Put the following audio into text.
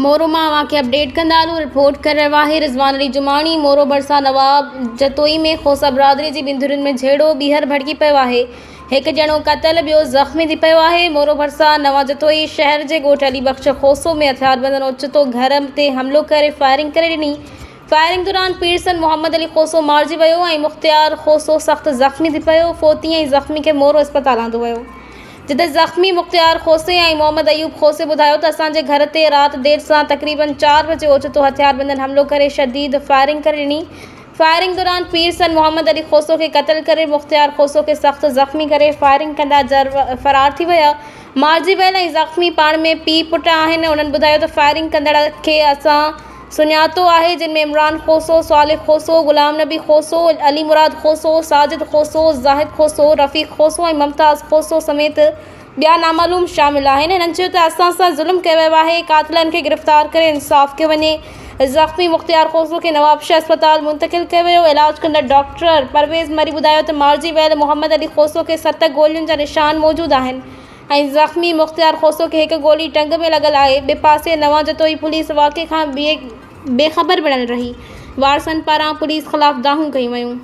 مورو مان اوهان کي اپڊيٽ ڪندا هلون رپورٽ ڪري رهيو آهي رضوان علي جماڻي مورو ڀرسان نواب جتوئي ۾ کوسا برادري جي ٻن ڌرين ۾ جهيڙو ٻيهر ڀڙڪي پيو آهي هڪ ڄڻو قتل ٻيو زخمي ٿي پيو آهي مورو ڀرسان نوان جتوئي شهر جي ڳوٺ علي بخش کوسو ۾ هٿياربندن اوچتو گهر تي حملو ڪري فائرنگ ڪري ڏني فائرنگ دوران پيرسن محمد علي کوسو مارجي ويو ۽ مختيار کوسو سخت زخمي ٿي پيو، فوتي ۽ زخمي کي مورو اسپتال آندو ويو، جتي زخمي مختيار کوسي ۽ محمد ايوب کوسي ٻڌايو ته اسان جي گهر تي رات دير سان تقريبن چار بجي اوچتو هٿياربندن حملو ڪري شديد فائرنگ ڪري ڏني، فائرنگ دوران پيرسن محمد علي کوسو کي قتل ڪري مختيار کوسو کي سخت زخمي ڪري فائرنگ ڪندا فرار ٿي ويا، مارجي ويل ۽ زخمي پاڻ ۾ پيء پٽ آهن، انهن ٻڌايو ته فائرنگ ڪندڙ کي اسان. سڃاتو آهي جن ۾ عمران کوسو، صالح کوسو، غلام نبي کوسو، علي مراد کوسو، ساجد کوسو، زاهد کوسو، رفيق کوسو ۽ ممتاز کوسو سميت ٻيا نامعلوم شامل آهن هنن چيو ته اسان سان ظلم ڪيو ويو آهي قاتلن کي گرفتار ڪري انصاف ڪيو وڃي زخمي مختيار کوسو کي نوابشاهه اسپتال منتقل ڪيو ويو علاج ڪندڙ ڊاڪٽر پرويز مري ٻڌايو ته مارجي ويل محمد علي کوسو کي ست گولين جا نشان موجود آهن ۽ زخمي مختيار کوسو کي هڪ گولي ٽنگ ۾ لڳل آهي، ٻئي پاسي نوان جتوئي پوليس واقعي کان بي خبر بڻيل رهي، وارثن پاران پوليس خلاف دانهون ڪيون ويون.